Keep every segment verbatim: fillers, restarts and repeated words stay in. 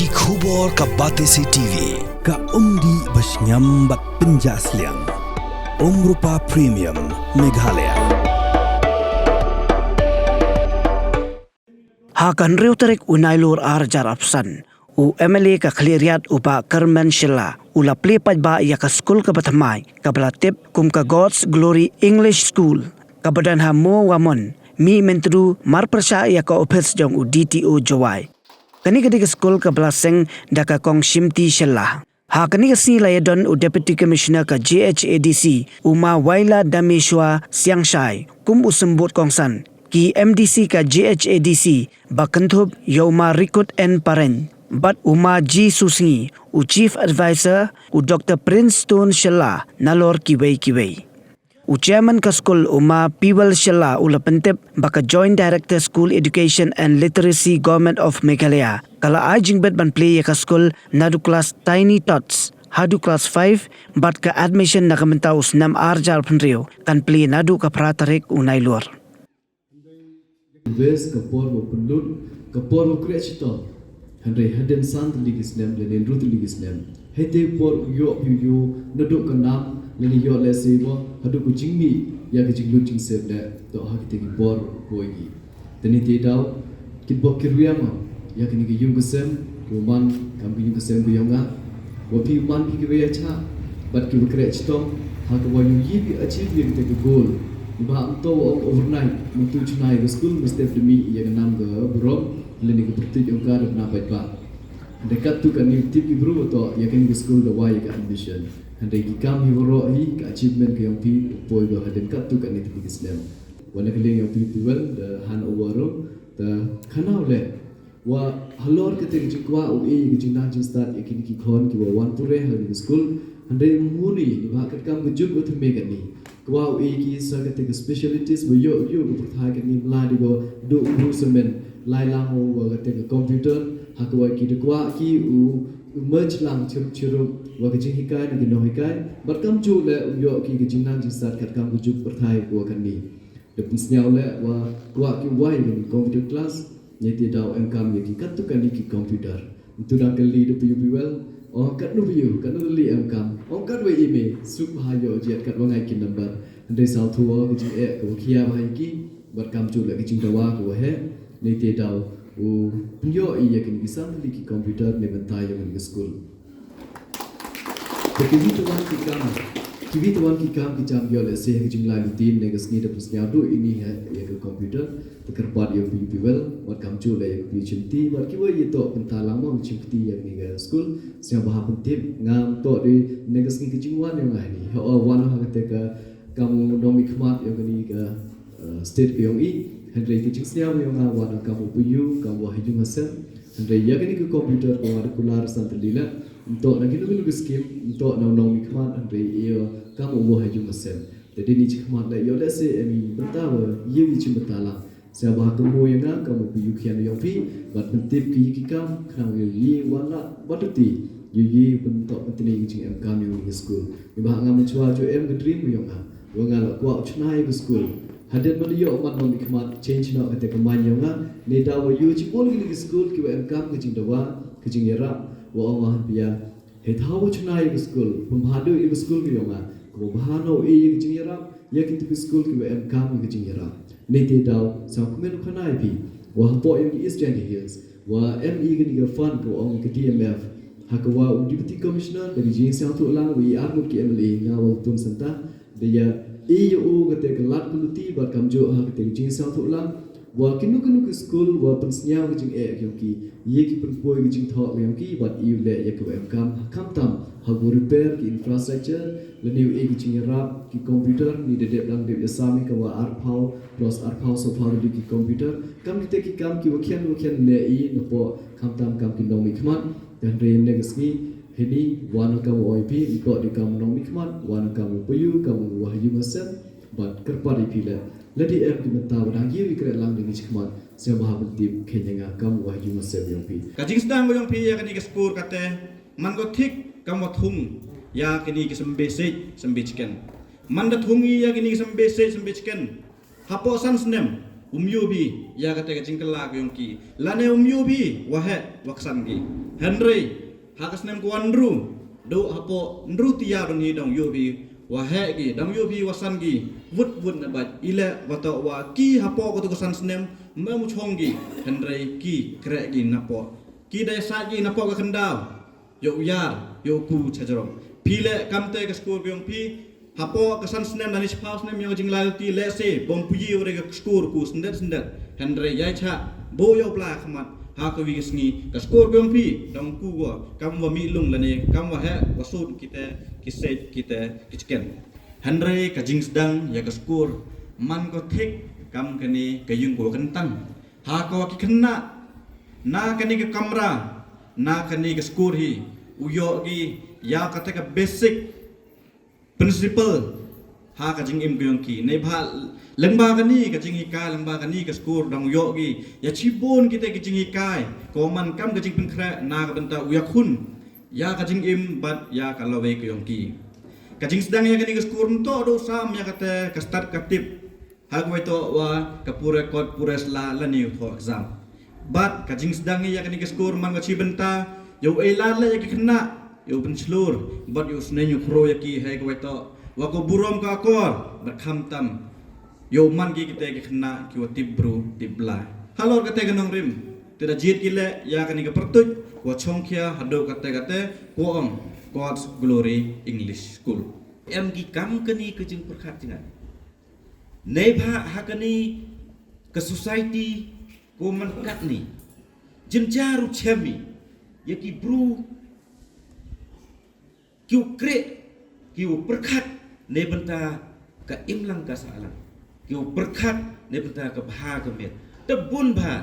Ki khubor ka Batesi T V, ka umdih ba shngiam bad pynjah sliang. Umrupa Premium, Meghalaya. Ha ka hynriew tarik u Nailur ar hajar arphew san, u M L A ka Khliehriat u Bah Kyrmen Shylla u la plie paidbah ïa ka skul kaba thymmai kaba la tip kum ka God's Glory English School, kaba don ha Mowamon, mih Myntdu marpyrshah ïa ka ophis jong u D T O Jowai. Kane ka dei ka skul kaba la seng da ka Kong Shimti Shylla. Ha kane ka sngi la ïadon u Deputy Commissioner ka J H A D C, u Ma Waila Dameshwa Siangshai, kum u symbud kongsan, ki M D C ka J H A D C, ba kynthup ïa u Ma Rikut N Pareng bad u Ma G Susngi, u Chief Advisor, u Doctor Prince Stone Shylla, nalor kiwei kiwei. U Chairman ka skul u Ma Piwel Shylla u la pyntip ba ka Joint Director School Education and Literacy, Government of Meghalaya, ka la ai jingbit ban plie ïa ka skul naduh klas Tiny Tots haduh klas five, bad ka admission na ka bynta u snem ar hajar arphew hynriew kan plie naduh ka phra tarik u Nailur. Wes ka por ba pynlut, ka por ba kreh chitom. Hynrei hadien san tylli ki snem lane hynriew tylli ki snem, hei te por u ïoh phi u ïoh naduh ka nam lane ïoh lehse ba haduh ka jingmih ïa ka jinglut jingsep leh, toh ha kite ki por u poi ki. Te nite daw, kit bok ki riam ïa kane ka ïung ka sem, u man kam ka ïung ka sem ka ïong nga. Wa phi man phi kiba ïa cha bad kiba kreh chitom ha kaba ïoh ïa phi achieve ïa kata ka goal. Ba ym to wa ong overnight, mynta u chna ïa ka skul, mynstep da mih ïa ka nam ka burom lane ka pyrtuit ong ka da bna paidbah. Hynrei katto katne tip ki bru wa toh ïa kane ka skul da wai ïa ka ambition. Hynrei ki kam hi waroh hi, ka achievement ka ïong phi u poi ba hadien katto katne tip ki snem. Wa na ka liang ïong phi phi wan da han over ro da khana u leh. Wa halor kata ka jingkwah u e ka jingnang jingstad ïa kine ki khon kiwa wan pure ha kane ka skul. Hynrei muni ni ba katkam ka juk wa thymme kane. Kwah u e ki sa kata ka specialities wa ïoh ïoh ka pyrthai kane mla di ko du u semen lai lang wa kata ka computer. Ha kwah ki da kwah ki u u merge lang chirup chirup wa ka jinghikai na ki nonghikai. Bad kamjooh leh u ïoh ki ka jingnang jingstad katkam ka juk pyrthai wa kane. Da pynsñiaw leh wa kwah ki wai ïa ki computer class, ne te daw em kam ïa ki katto katne ki computer. Ntu dang kylli da phi u phi wel, o katno phi u, katno kylli em kam, o katwa i me, suk bha ïoh jied katwa ngai ki number. Hynrei sawthuh ka jingeh ka wa khia bha ïa ki, bad kamjooh leh ka jingdawa ka wa heh, ne te daw u pynïoh ïa kine ki san tylli ki computer ne bynta ïa kine ki skul. Te kiwi te wan ki kam, kiwi te wan ki kam ki jam ïoh lehse ha ka jinglai lutin ne ka sngi da pynsñiaw duh ini ha ïa ka computer. Te kyrpad ïa u phi u phi wel, wat kamjooh leh ïa u phi u Chimti, wat kiwa ïa toh bynta lang mo chim kti ïa kane ka skul. Sñiaw bha pyntip, ngam toh de ne ka sngi ka jingwan ïa nga ini. Ha o wan ha kata ka kam u nongmihkhmat ïa kane ka eh, state ka ïong i. Hynrei ka jingsñiaw ïong nga wa nang kam u pynïu kam wa ha ïung ha sem. Hynrei ïa kane ka computer ka wa da kular san tylli leh. Nto na kino kino ka skim, nto na u nongmihkhmat, hynrei ïa kam u wa ha ïung ha sem. Te dei ni jingkhmat leh ïoh lehse em i bynta wa ïa i jimbynta lang. Sñiaw bha ka mo ïa nga kam u pynïu khian ïong phi, bad pyntip ki ïa ki kam, khnang ïa i wan la, bad u ti, ïa i pyntok pyntni ki jingem kam ïa i skul. Ni ba nga mynchwa ju em ka dream ïong nga. Wa nga la kwah u chna ïa ka skul. Hadien ba da ïoh man nongmihkhmat, change noh kata ka mind ïong nga. Ne da wa ïoh chibun kine ki skul ki wa em kam ka jingdawa, ka jingïarap, wa ong wa han pia. Hei thaw wa chna ïa ka skul, pynbha duh ïa ka skul ka ïong nga. Ka wa bha noh ïa ka jingïarap, ïa kito ki skul ki wa em kam ïa ka jingïarap. Ne te daw, sa kmen u khana ïa phi. Wa hapoh ïa ka East Jaintia Hills. Wa em i kane ka fund ka wa ong ka D M F. Ha ka wa u Deputy Commissioner, da ka jingsñiawthuh lang, wa i arngut ki M L A, nga wa u Tun Santa. Da ïa, i ïa u kata ka lad ka luti, bad kamjooh ha kata ka jingsñiawthuh lang. Wa kino kino ki skul, wa pynsñiaw ka jingeh ka ïong ki, ïa ki pynpoi ka jingthoh ka ïong ki, bad i u leh ïa ka wa em kam, ha khamtam, ha ka repair ki infrastructure, lane u e ka jingïarap, ki computer, ni da dep lang dep ïa sami ka wa arphaw, plus arphaw sawphaw da ki computer, kam kite ki kam ki wa khian wa khian leh i, napoh, khamtam kam ki nongmihkhmat, Te hynrei ne ka sngi, hini, wan kam u oi phi, nto di kam nongmihkhmat, wan kam u pynïu, kam u wa ha ïung ha sem, bad kyrpad ïa phi leh. Lada em ki mynta wa dang ïa wi kreh lang da ki jingkhmat, sñiaw bha pyntip, khein ïa nga kam u wa ha ïung ha sem ïong phi. Ka jingsdang ïong phi ïa kane ka skul kate, man ko thik, kam wa thung, ïa kane ka symbai siej, symbai chicken. Man da thung ïa kane ka symbai siej, symbai chicken. Hapoh san snem, um ïoh bhi ïa kata ka jingkylla ka yong ki, lane um ïoh bhi wa heh wa ksan ki. Hynrei ha ka snem ka wan ru, du hapoh nru tia ban hi dang ïoh bhi wa heh ki, dang ïoh bhi wa san ki. Wut wut na bad ile wa to wa ki hapoh ka tu ka san snem me mu chong ki. Hynrei ki kreh ki napoh ki dei sa ki napoh ka kyndaw. Ïoh u ïar, ïoh u ku chajrong. Phi le kamte ka skur ka yong phi hapoh ka san snem lane shiphew snem yong jinglai ti le se bom puji u re ka skur ku sendet sendet. Hynrei ïai cha bo ïoh bla khmat ha ka wi ka sngi ka skur ka yong phi dang ku go kam wa mi lung lane kam wa heh wa sut kite ki sej kite ki chicken. Hynrei ka jingsdang ïa ka skur man ko thik kam kane ka yung ko kentang. Ha ko ki khynnah na kane ka kamra na kane ka skur hi u ïoh ki ïa kata ka basic principle ha ka jingim ka yong ki. Neibha lyngba kane ka jinghikai lyngba kane ka skur dang u ïoh ki ïa chibun kita ki jinghikai ko man kam ka jingpynkhreh na ka bynta u ïakhun ïa ka jingim bad ïa ka lawei ka yong ki. Ka jingsdang ïa kane ka skur nto do sam ïa kata ka stad ka tip. Ha kawei to wa ka pure kot pure sla lane u thoh exam. Bad ka jingsdang ïa kane ka skur man ka chi bynta ïa u ei lad le ïa ki khynnah ïa u pynchlur bad ïa u sneng ïa u khro ïa ki ha kawei to wa ko burom ka akor bad khamtam ïa u man ki kite ki khynnah ki wa tip bru tip blai. Halor kate ka nongrim te da jied ki le ïa kane ka pyrtuit wa chongkhia haduh kate kate ko ong God's Glory English School. Em ki kam kane ka jingpyrkhat jngai. Neibha ha kane ka society ko man katni jynjar u chem i ïa ki bru ki u kreh ki u pyrkhat ne bynta ka imlang ka sahlang ki u pyrkhat ne bynta ka bha ka miat. Te bun bha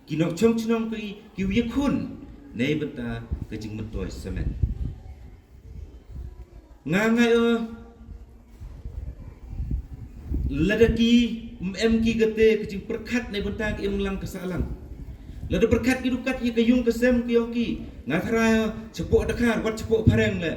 ki nongchong chnong ki ki u ïakhun ne bynta ka jingmyntoi samen. Nga ngai o lada ki em ki kate ka jingpyrkhat ne bynta ka imlang ka sahlang. Lada pyrkhat ki rukat ïa ka yung ka sem ki yong ki nga thrai o chapoh Dkhar wat chapoh phareng le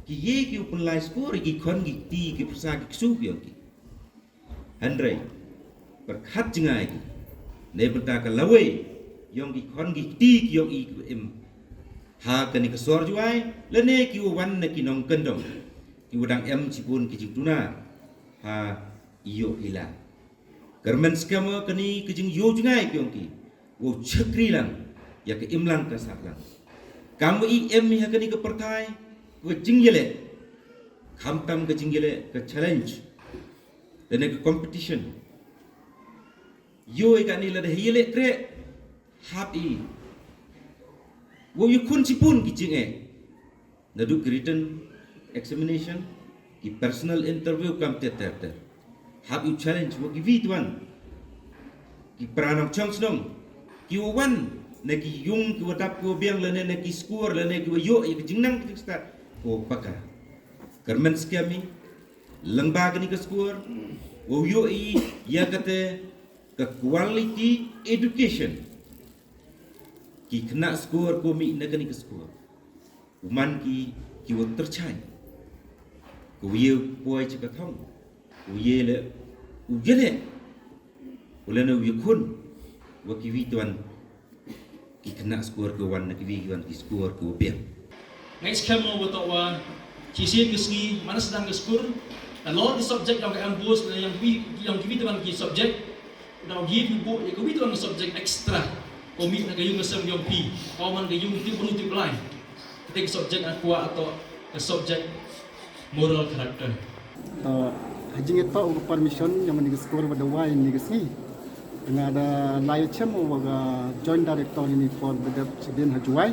ki ye ki u pynlai skur ki khon ki ti ki pyrsa ki ksu ki yong ki. Hynrei pyrkhat jngai ki ne bynta ka lawei yong ki khon ki kti ki yong i ki im ha kane ka sor Jwai lane ki u wan na ki nongkyndong ki u dang em chibun ki jingtuna ha ïoh ila. Kyrmen skhem o kane ka jingïoh jngai ki yong ki u chakri lang ïa ka imlang ka sahlang. Kam i em i ha kane ka pyrthai ka jingyeleh khamtam ka jingyeleh ka challenge lane ka competition. Ïoh i kane lada hi le kreh hap i wow ïakhun chibun ki jingeh naduh ki written examination ki personal interview kam ter ter ter. Hap i u challenge wa ki wi tuan ki para nongchong chnong ki wa wan na ki yung ki wa dap ki wa biang lane na ki skur lane ki wa ïoh ïa ka jingnang ka jingstad ko paka. Kyrmen skhem i lyngba kane ka skur wow ïoh i ïa kate ka quality education. Ki khynnah skur ko mih na kane ka skur u man ki ki wa tyrchai ko ïe poi cha ka thong ko ïe le u ïe le u lane u ïakhun wa ki wi tuan ki khynnah skur ki wan na ki wi ki wan ki skur ki wa biang. Ngai skhem mo wa to wa chi sien ki sngi man sdang ki skur halor ki subject yong ka ambos na yong ki yong ki wi tuan ki subject. Daw gi ki bu ya ka wi tuan ki subject extra ko mih na ka yung ka sem yong pi ko man ka yung ti bru ti blai. Kata ki subject akwa ato ka subject moral character. To ha jingit pa u permission yong ni ka skur wa da wai ni ka sngi. Nga da lai chem wa ka joint director ni por bedep chibin ha Jwai.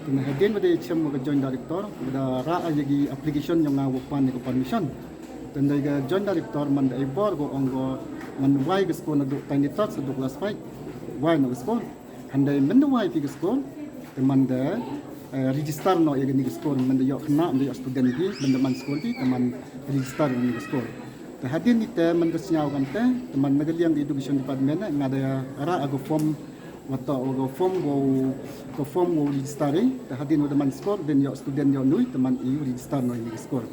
Tun hadien wa da chem wa ka joint director wa da ra ya ki application yong nga wa pan ni ka permission. Tun da ka joint director man da ibor ko ong ko man wai ka skur na duk tiny tots duk last fight. Wai na ka skur. Handai mynda wai phi ka skur te mynda register no ya kani ka skur mynda yok kena mynda yok student phi mynda man skur phi te man register kani ka skur. Te hadien ni te mynda sñiaw kan te te man na ka liang ka education department nga da ra ka form wato ka form go ka form go register i te hadien wada man skur den yok student yok nui te man i register no ini ka skur.